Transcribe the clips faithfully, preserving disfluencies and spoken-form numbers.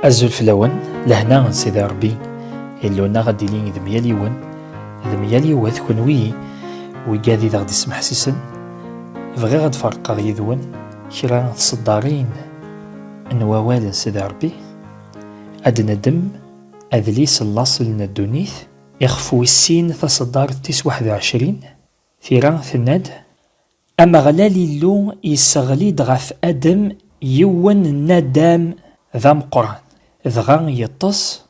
Azul fell-awen, lehna n Sidi Ṛebbi, Illu-nneɣ ad d-tili d myal yiwen, d myal yiwet, kenwi wigad i d aɣ-d-ismeḥsisen. Bɣiɣ ad ferqeɣ yid-wen kra tṣeddarin n wawal n Sidi Ṛebbi. Ad d-neddem adlis n laṣel n ddunit, ixef wis sin, taṣeddart tis waḥed u ɛecrin, tira tenna-d: Ameɣlal Illu yesseɣli-d ɣef Adem yiwen n nadam d ameqqran, dɣa yeṭṭes,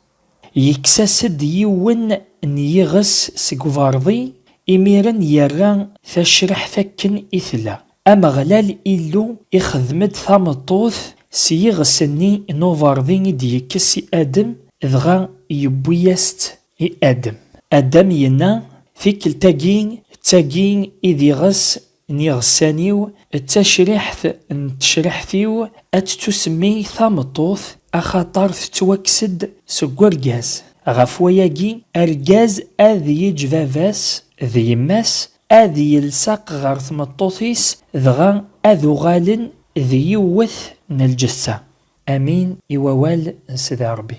yekkes-as-d yiwen n yiɣes seg uberḍi, imiren yerra tacriḥt akken i tella. Ameɣlal Illu ixdem-d tameṭṭut s yiɣes-nni n uberḍi i d-yekkes i Adem, dɣa yewwi-yas-tt i Adem. Adem yenna: Tikkelt-agi d tagi i d iɣes n iɣessan-iw, d tacriḥt n tecriḥt-iw, ad tettusemmi tameṭṭut, axaṭer tettwakkes-d seg urgaz. Ɣef wayagi, argaz ad yeǧǧ baba-s d yemma-s, ad yelseq ɣer tmeṭṭut-is, dɣa ad uɣalen d yiwet n lǧessa. Amin i wawal n Sidi Ṛebbi.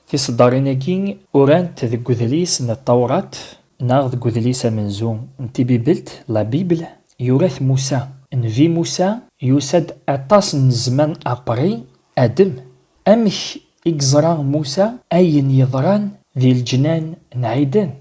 Tiseddarin-agi urant deg udlis n Ṭawrat neɣ deg udlis amenzu n Tibibelt, la Bible, yura-t Musa. Nnbi Musa yusa-d aṭas n zzman après Adem. Amek i yeẓra Musa ayen yeḍran di leǧnan n Ɛiden?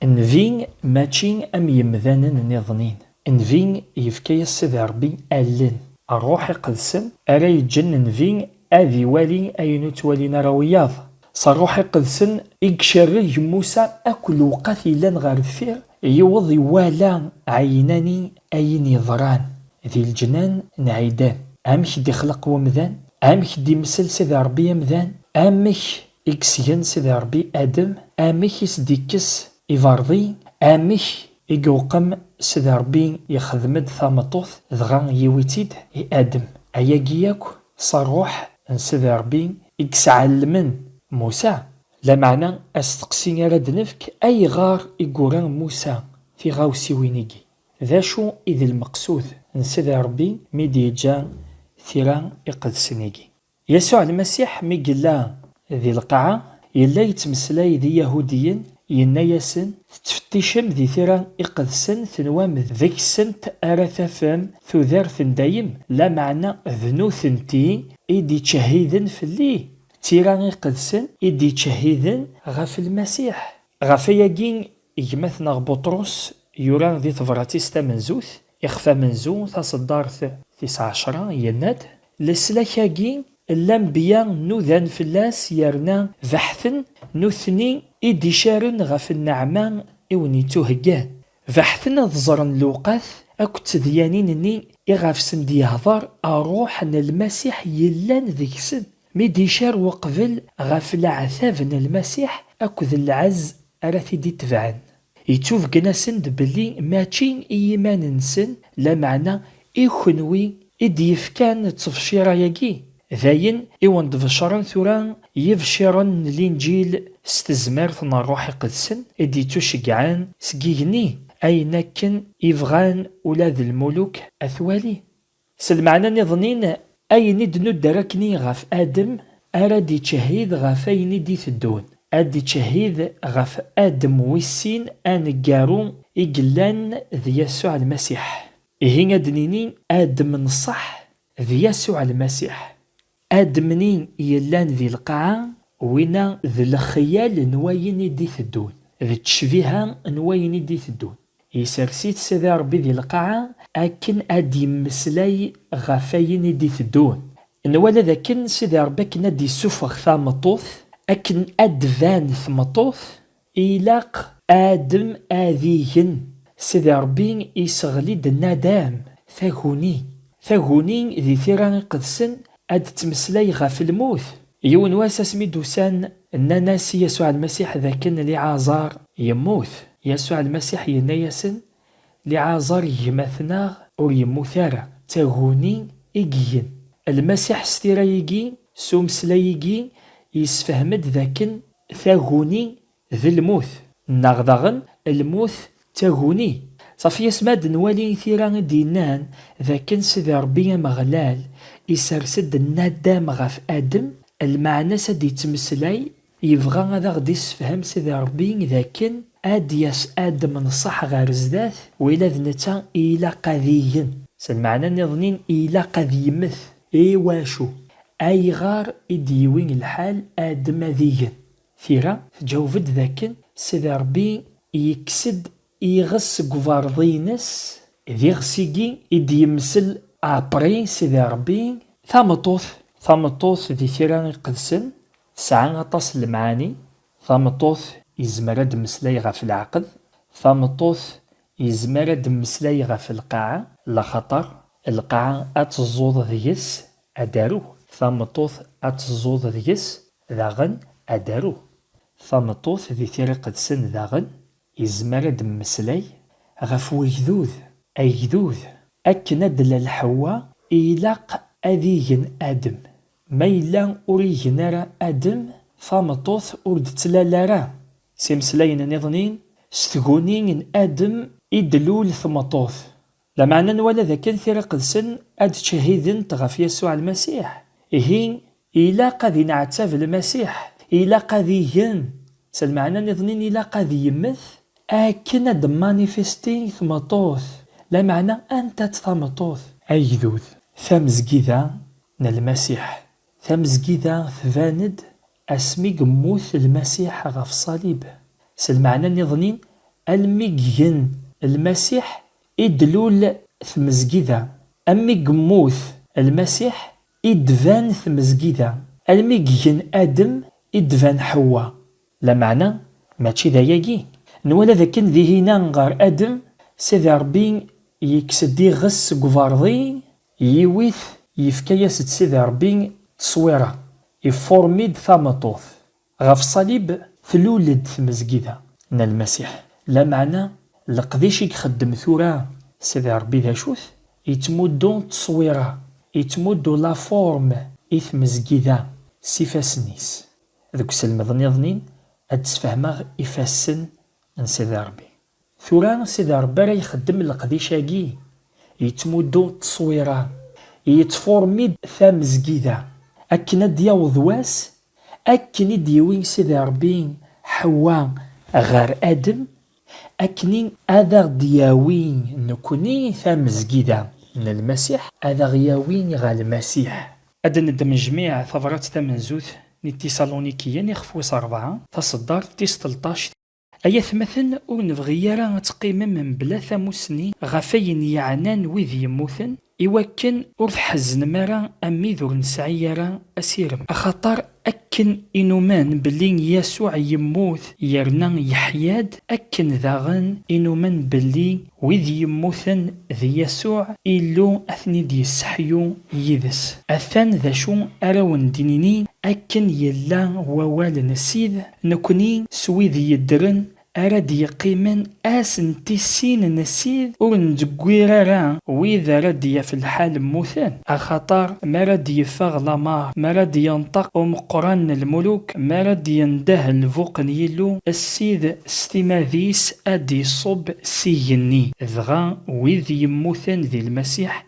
Nnbi mačči am yemdanen nniḍnin. Nnbi yefka-yas Sidi Ṛebbi allen, Ṛṛuḥ Iqedsen, ara yeǧǧen nnbi ad iwali ayen ur ttwalin ara wiyaḍ. S Ṛṛuḥ Iqedsen i icerreg Musa akk lewqat yellan ɣer deffir, yiweḍ iwala ɛinani ayen yeḍran di leǧnan n Ɛiden. Amek d-ixleq wemdan, amek d-imessel Sidi Ṛebbi amdan, amek i yesgen Sidi Ṛebbi Adem, amek i s-d-ikkes iberḍi, amek i yewqem Sidi Ṛebbi yexdem-d tameṭṭut, dɣa yiwi-tt-id i Adem. Ayagi yakk s ṛṛuḥ n Sidi Ṛebbi i yesɛelmen Musa. Lameɛna, asteqsi ara d-nefk, ayɣer i yura Musa tiɣawsiwin-igi? D acu i d lmeqsud n Sidi Ṛebbi mi d-yeǧǧa tira iqedsen-igi? Yasuɛ Lmasiḥ mi yella di lqaɛa, yella yettmeslay d Iyahudiyen, yenna-yasen: Tettfetticem di tira iqedsen, tenwam deg-sent ara tafem tudert n dayem, lameɛna d nutenti i d-ittcehhiden fell-i. D tira iqedsen i d-ittcehhiden ɣef Lmasiḥ. Ɣef wayagi, gma-tneɣ Buṭrus yura di tebrat-is tamenzut, ixef amenzu, taṣeddart tis ɛecra, yenna-d: Leslak-agi, lanbeyya nudan fell-as, yerna beḥten nutni i d-icaren ɣef nneɛma i wen-ittuheggan. Beḥten ad ẓren lewqat akked tedyanin-nni i ɣef sen-d-yehder Ṛṛuḥ n Lmasiḥ yellan deg-sen, mi d-icar weqbel ɣef leɛtab n Lmasiḥ akked lɛezz ara t-id-itebɛen. Yettubeggen-asen-d belli mačči i yiman-nsen, lameɛna i kenwi i d-yefkan ttebcira-agi. D ayen i wen-d-beccren tura yibecciren n Linǧil s tezmert n Ṛṛuḥ Iqedsen i d-yettuceggɛen seg igenni, ayen akken i bɣan ula d lmuluk ad t-walin. S lmeɛna niḍnin, ayen i d-nudder akkenni ɣef Adem ara d-ittcehhid ɣef ayen i d-iteddun. Ad d-ittcehhid ɣef Adem wis sin aneggaru i yellan d Yasuɛ Lmasiḥ. Ihi ad d-nini Adem n ṣṣeḥ d Yasuɛ Lmasiḥ. Adem-nni yellan di lqaɛa, winna d lexyal n wayen i d-iteddun, d ttecbiha n wayen i d-iteddun. Isers-it Sidi Ṛebbi di lqaɛa akken ad d-yemmeslay ɣef wayen i d-iteddun. Nwala d akken Sidi Ṛebbi akken ad d-issufeɣ tameṭṭut, akken ad d-tban tmeṭṭut, ilaq Adem ad igen. Sidi Ṛebbi iseɣli-d nadam, taguni. Taguni di tira iqedsen ad d-tmeslay ɣef lmut. Yiwen wass asmi d-usan, nnan-as i Yasuɛ Lmasiḥ d akken Liɛaẓar yemmut. Yasuɛ Lmasiḥ yenna-yasen: Liɛaẓar gma-tneɣ ur yemmut ara. D taguni i igen. Lmasiḥ s tira-igi, s umeslay-igi, yessefhem-d d akken taguni d lmut, neɣ daɣen lmut d taguni. Ṣafi asmi ad nwali tira i d-yennan d akken Sidi Ṛebbi Ameɣlal isers-d nadam ɣef Adem, Lmeɛna-s ad d-yettmeslay, yebɣa ad aɣ-d-issefhem Sidi Ṛebbi d akken ad d-yas Adem n ṣṣeḥ ɣer zdat, wala d netta i ilaq ad igen. S lmeɛna nniḍen, i ilaq ad yemmet. I wacu? Ayɣer i d-yiwi lḥal Adem ad igen? Tira tǧaweb-d d akken Sidi Ṛebbi yekkes-d iɣes seg uberḍi-ines, d iɣes-igi i d-yemsel apri Sidi Ṛebbi. Tameṭṭut, tameṭṭut di Tira Iqedsen tesɛa aṭas n lemɛani. Tameṭṭut yezmer ad d-mmeslay ɣef leɛqed. Tameṭṭut yezmer ad d-mmeslay ɣef lqaɛa, laxaṭer lqaɛa ad teẓẓuḍ deg-s ad d-aru. Tameṭṭut ad teẓẓuḍ deg-s daɣen ad d-aru. Tameṭṭut di Tira Iqedsen daɣen yezmer ad d-mmeslay ɣef wegdud. Agdud, akken ad d-tella Lḥewwa, ilaq ad igen Adem. Ma yella ur igen ara Adem, tameṭṭut ur d-tettlal ara. S imeslayen nniḍen, s tguni n Adem i d-tlul tmeṭṭut. Lameɛna nwala dakken Tira Iqedsen ad ttcehhident ɣef Yasuɛ Lmasiḥ. Ihi, ilaq ad inɛettab Lmasiḥ, ilaq ad igen. S lmeɛna nniḍen, ilaq ad yemmet akken ad d-manifesti tmeṭṭut. Lameɛna anta-tt tameṭṭut? Agdud, tamezgida n Lmasiḥ. Tamezgida tban-d asmi yemmut Lmasiḥ ɣef ṣṣalib. S lmeɛna nniḍen, almi igen Lmasiḥ i d-tlul tmezgida. Almi yemmut Lmasiḥ i d-tban tmezgida. Almi igen Adem i d-tban Ḥewwa. Lameɛna mačči d ayagi. Nwala dakken dihina ɣer Adem, Sidi Ṛebbi yekkes-d iɣes seg uberḍi, yiwi-t, yefka-yas-d Sidi Ṛebbi tteswira, iformi-d tameṭṭut. Ɣef ṣṣalib tlul-d tmezgida n Lmasiḥ. Lameɛna leqdic i ixeddem tura Sidi Ṛebbi d acu-t? Yettmuddu tteswira, yettmuddu la forme i tmezgida s ifassen-is. Deg uselmed nniḍen ad d-sfehmeɣ ifassen n Sidi Ṛebbi. Tura Sidi Ṛebbi ara ixeddem leqdic-agi, yettmuddu tteswira, yettfurmi-d tamezgida, akken ad d-yaweḍ wass, akken i d-yiwi Sidi Ṛebbi Ḥewwa ɣer Adem, akken ad aɣ-d-yawi nekni tamezgida n Lmasiḥ, ad aɣ-yawi ɣer Lmasiḥ. Ad d-neddem jmiɛ tabrat tamenzut n Tisalunikiyen ixef wis ṛebɛa, taṣeddart tis tleṭṭac. Ay atmaten, ur nebɣi ara ad teqqimem mebla tamussni ɣef wayen yeɛnan wid yemmuten, iwakken ur tḥeznem ara am wid ur nesɛi ara asirem. Axaṭer akken i numen belli Yasuɛ yemmut yerna yeḥya-d, akken daɣen i numen belli wid yemmuten di Yasuɛ, Illu ad ten-id-yesseḥyu yid-s. Atan d acu ara wen-d-nini, akken yella wawal n Ssid, nekni s wid yeddren ara d-yeqqimen ass n tissin n Ssid, ur ndeggir ara wid ara d-yaf lḥal mmuten, axaṭer mi ara d-yeffeɣ lameṛ, mi ara d-yenṭeq umeqqran n lmuluk, mi ara d-yendeh lbuq n Yillu, Ssid s timad-is ad d-iṣubb s igenni, dɣa wid yemmuten di Lmasiḥ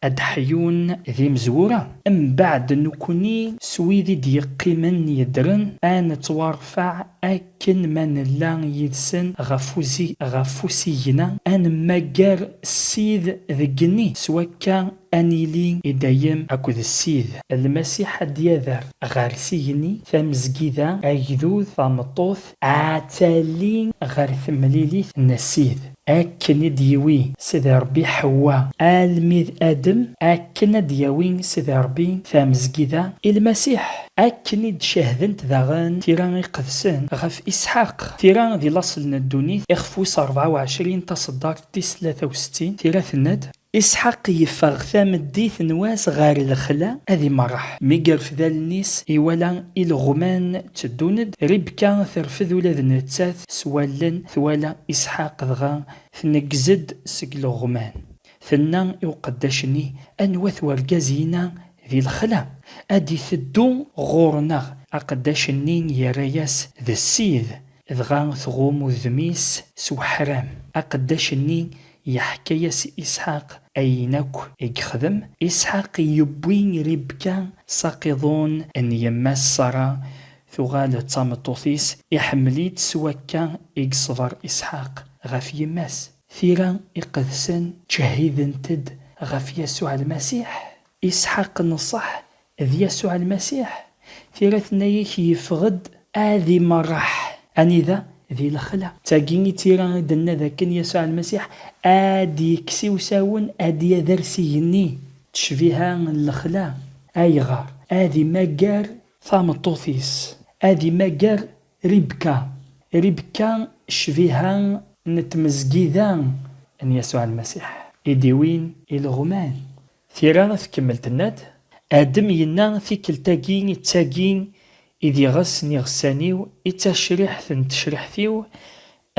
ad d-ḥyun d imezwura. Mbeɛd nekni s wid i d-yeqqimen yeddren, ad nettwarfeɛ akken ma nella yid-sen ɣef uzi-, ɣef usigna, ad nemmager Ssid deg igenni, s wakka ad nili i dayem akked Ssid. Lmasiḥ ad d-yader ɣer s igenni, tamezgida, agdud, tameṭṭut, ad tali ɣer temlilit n Ssid. Akken i d-yiwi Sidi Ṛebbi Ḥewwa almi d Adem, akken ad d-yawi Sidi Ṛebbi tamezgida i Lmasiḥ. Akken i d-cehdent daɣen Tira Iqedsen ɣef Isḥaq. Tira di laṣel n ddunit, ixef wis ṛebɛa u ɛecrin, taṣeddart tis tlata u settin, Tira tenna-d, Isḥaq yeffeɣ tameddit n wass ɣer lexla ad imerreḥ. Mi yerfed allen-is, iwala ileɣman tteddun-d. Ribka terfed ula d nettat s wallen, twala Isḥaq, dɣa tneggez-d seg ileɣman. Tenna i uqeddac-nni, anwa-t wergaz-ina di lexla? Ad d-iteddu ɣur-neɣ. Aqeddac-nni yerra-yas, d Ssid. Dɣa tɣum udem-is s weḥram. Aqeddac-nni yeḥka-yas Isḥaq ayen akk i yexdem. Isḥaq yewwi Ribka s aqiḍun n yemma-s Ṣara, tuɣal d tameṭṭut-is, iḥemmel-itt s wakka i yeṣber Isḥaq ɣef yemma-s. Tira iqedsen ttcehhident-d ɣef Yasuɛ Lmasiḥ. Isḥaq n ṣṣeḥ d Yasuɛ Lmasiḥ. Tira tenna-yak yeffeɣ-d ad imerreḥ. Anida? Di lexla. D tagi i d tira i d-tenna d akken Yasuɛ Lmasiḥ ad d-yekkes iwsawen, ad d-yader s igenni. Ttecbiha n lexla. Ayɣer? Ad imaggar tameṭṭut-is. Ad imaggar Ribka. Ribka ccbiha n tmezgida n Yasuɛ Lmasiḥ i d-iwin ileɣman. Tira tkemmel tenna-d, Adem yenna tikkelt-agi d tagi i d iɣes n iɣessan-iw, i d tacriḥt n tecriḥt-iw,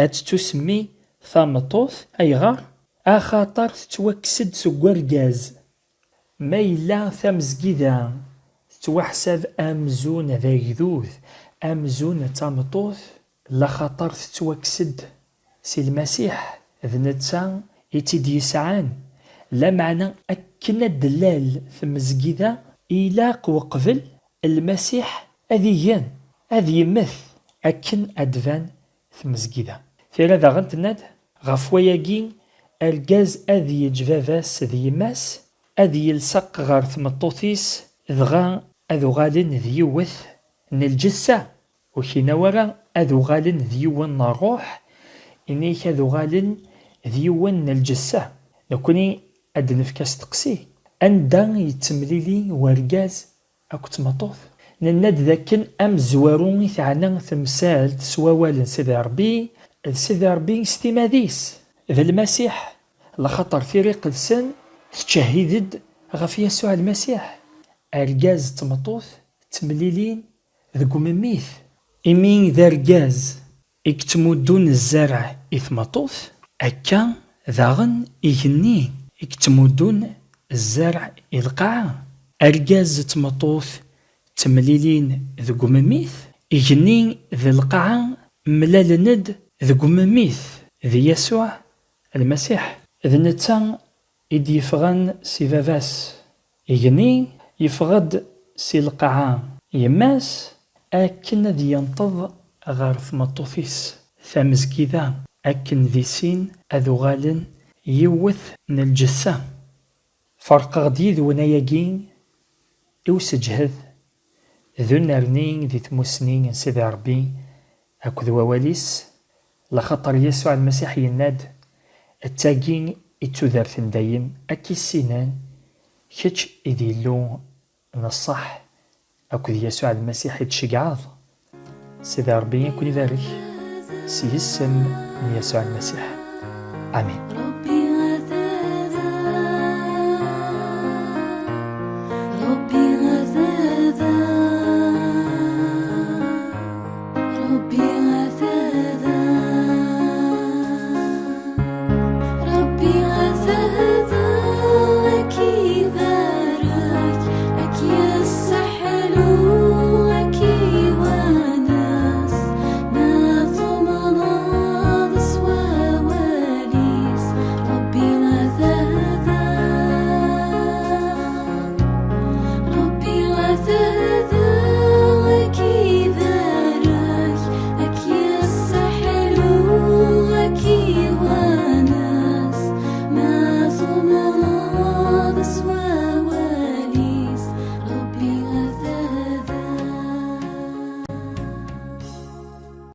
ad tettusemmi tameṭṭut. Ayɣer? Axaṭer tettwakkes-d seg urgaz. Ma yella tamezgida tettwaḥsab amzun d agdud, amzun d tameṭṭut, laxaṭer tettwakkes-d si Lmasiḥ, d netta i tt-id-yesɛan. Lameɛna akken ad d-tlal tmezgida, ilaq uqbel Lmasiḥ ad igen, ad yemmet, akken ad d-tban tmezgida. Tira daɣen tenna-d, ɣef wayagi, argaz ad yeǧǧ baba-s d yemma-s, ad yelseq ɣer tmeṭṭut-is, dɣa ad uɣalen d yiwet n lǧessa. Ur k-inaw ara ad uɣalen d yiwen n ṛṛuḥ, ini-k ad uɣalen d yiwen n lǧessa. Nekkni ad d-nefk asteqsi, anda yettemlili wergaz akked tmeṭṭut? Nenna-d dakken amezwaru i teɛna temsalt s wawal n Sidi Ṛebbi, d Sidi Ṛebbi s timad-is, d Lmasiḥ, laxaṭer Tira Iqedsen tettcehhid-d ɣef Yasuɛ Lmasiḥ. Argaz d tmeṭṭut ttemlilin deg umemmit. Imi d argaz i yettmuddun zzerɛ i tmeṭṭut, akka daɣen igenni i yettmuddun zzerɛ i lqaɛa. Argaz d tmeṭṭut ttemlilin deg umemmit, igenni d lqaɛa mlalen-d deg umemmit, d Yasuɛ Lmasiḥ. D netta i d-yeffɣen si baba-s. Igenni yeffeɣ-d si lqaɛa yemma-s akken ad yenṭeḍ ɣer tmeṭṭut-is tamezgida, akken di sin ad uɣalen yiwet n lǧessa. Ferqeɣ-d yid-wen ayagi i useǧhed d unerni di tmussni n Sidi Ṛebbi akked wawal-is, laxaṭer Yasuɛ Lmasiḥ yenna-d, d tagi i d tudert n dayem, ad k-issinen kečč i d Illu n ṣṣeḥ, akked Yasuɛ Lmasiḥ i d-tceggɛeḍ. Sidi Ṛebbi ad ken-ibarek s yisem n Yasuɛ Lmasiḥ. Amin.